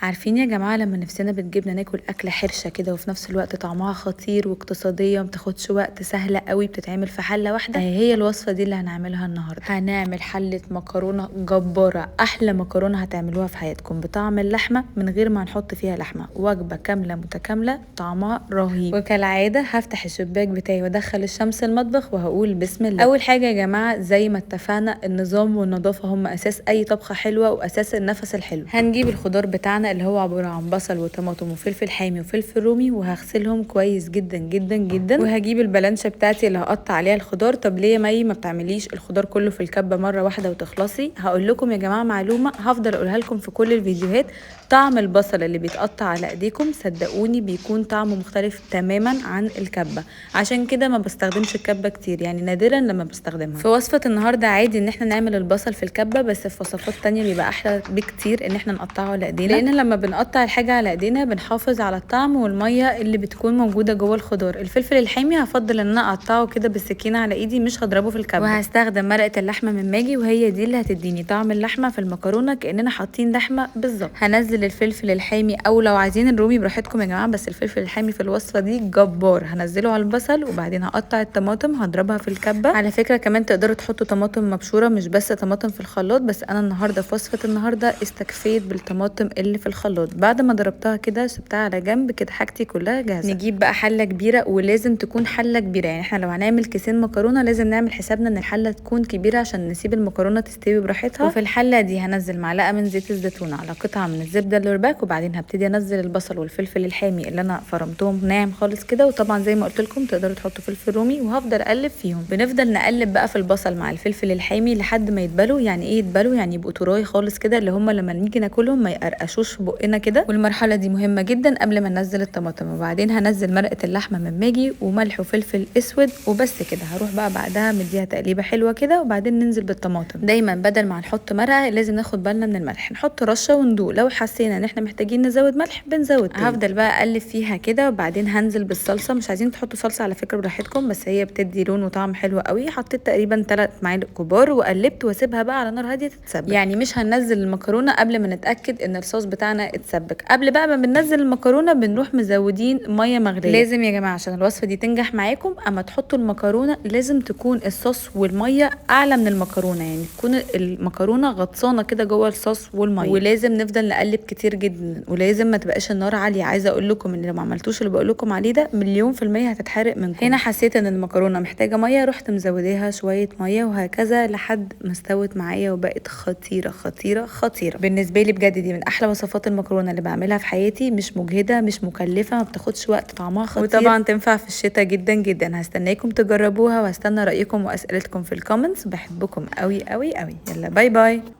عارفين يا جماعة لما نفسنا بتجيبنا ناكل أكلة حرشة كده وفي نفس الوقت طعمها خطير واقتصادية ومتاخدش وقت، سهلة قوي، بتتعمل في حلة واحدة؟ هي الوصفة دي اللي هنعملها النهاردة. هنعمل حلة مكرونة جبارة، أحلى مكرونة هتعملوها في حياتكم، بطعم اللحمة من غير ما هنحط فيها لحمة، وجبة كاملة متكاملة طعمها رهيب. وكالعادة هفتح الشباك بتاعي وادخل الشمس المطبخ وهقول بسم الله. أول حاجة يا جماعة زي ما اتفقنا، النظام والنظافة هم أساس أي طبخة حلوة وأساس النفس الحلو. هنجيب الخضار بتاعنا اللي هو عبارة عن بصل وطماطم وفلفل حامي وفلفل رومي، وهغسلهم كويس جدا جدا جدا. وهجيب البلانشة بتاعتي اللي هقطع عليها الخضار. طب ليه يا مي ما بتعمليش الخضار كله في الكبة مرة واحدة وتخلصي؟ هقول لكم يا جماعة معلومة هفضل اقولها لكم في كل الفيديوهات، طعم البصل اللي بيتقطع على ايديكم صدقوني بيكون طعمه مختلف تماما عن الكبة، عشان كده ما بستخدمش الكبة كتير، يعني نادرا لما بستخدمها. في وصفة النهاردة عادي ان احنا نعمل البصل في الكبة، بس في وصفات تانية بيبقى احلى بكتير ان احنا نقطعه على ايدينا، لان لما بنقطع الحاجة على ايدينا بنحافظ على الطعم والمية اللي بتكون موجودة جوه الخضار. الفلفل الحامي هفضل ان انا اقطعه كده بالسكينة على ايدي، مش هضربه في الكبة. وهستخدم مرقة اللحمة من ماجي، وهي دي اللي هتديني طعم اللحمة في المكرونة كأننا حاطين لحمة بالظبط. هنزل الفلفل الحامي، او لو عايزين الرومي براحتكم يا جماعة، بس الفلفل الحامي في الوصفة دي جبار. هنزله على البصل، وبعدين هقطع الطماطم هضربها في الكبة. على فكرة كمان تقدروا تحطوا طماطم مبشورة، مش بس طماطم في الخلاط، بس انا النهاردة في وصفة النهاردة استكفيت بالطماطم اللي في الخلاط. بعد ما ضربتها كده سبتها على جنب كده، حاجتي كلها جاهزة. نجيب بقى حلة كبيرة، ولازم تكون حلة كبيرة، يعني احنا لو هنعمل كيسين مكرونة لازم نعمل حسابنا ان الحلة تكون كبيرة عشان نسيب المكرونة تستوي براحتها. وفي الحلة دي هنزل معلقة من زيت الزيتون على قطعة من الزبدة اللورباك، وبعدين هبتدي انزل البصل والفلفل الحامي اللي انا فرمتهم ناعم خالص كده. وطبعا زي ما قلت لكم تقدروا تحطوا فلفل رومي، وهفضل اقلب فيهم. بنفضل نقلب بقى في البصل مع الفلفل الحامي لحد ما يتبلوا. يعني ايه يتبلوا؟ يعني يبقوا طراي خالص كده، اللي هم لما نيجي ناكلهم ما يقرقشوش في بقنا كده. والمرحلة دي مهمة جدا قبل ما ننزل الطماطم. وبعدين هنزل مرقه اللحمة من ماجي وملح وفلفل اسود وبس كده. هروح بقى بعدها مديها تقليبه حلوة كده، وبعدين ننزل بالطماطم. دايما بدل ما نحط مرقه لازم ناخد بالنا من الملح، نحط رشه وندوق، لو حسينا ان احنا محتاجين نزود ملح بنزود تاني. هفضل بقى اقلب فيها كده، وبعدين هنزل بالصلصه. مش عايزين تحطوا صلصه على فكرة براحتكم، بس هي بتدي لون وطعم حلو قوي. حطيت تقريبا 3 معالق كبار وقلبت، واسيبها بقى على نار هادية تتسبك. يعني مش هننزل المكرونه قبل ما نتاكد ان الصوص بتاعنا اتسبك. قبل بقى ما بننزل المكرونه بنروح مزودين مية مغليه. لازم يا جماعة عشان الوصفة دي تنجح معاكم، اما تحطوا المكرونه لازم تكون الصوص والمية اعلى من المكرونه، يعني تكون المكرونه غطسانه كده جوه الصوص والمية. ولازم نفضل نقلب كتير جدا، ولازم ما تبقاش النار عالية. عايزه اقول لكم ان لو ما عملتوش اللي بقول لكم عليه ده 1,000,000% هتتحرق منكم. هنا حسيت ان المكرونه محتاجه مية، رحت مزوداها شوية مية، وهكذا لحد ما استوت معايا وبقت خطيرة خطيرة خطيرة. بالنسبة لي بجد دي من احلى وصفات المكرونه اللي بعملها في حياتي، مش مجهده مش مكلفة، ما بتاخدش وقت، طعمها خطير، وطبعا تنفع في الشتاء جدا جدا. هستناكم تجربوها وهستنى رايكم واسئلتكم في ال comments. بحبكم قوي قوي قوي. يلا bye bye.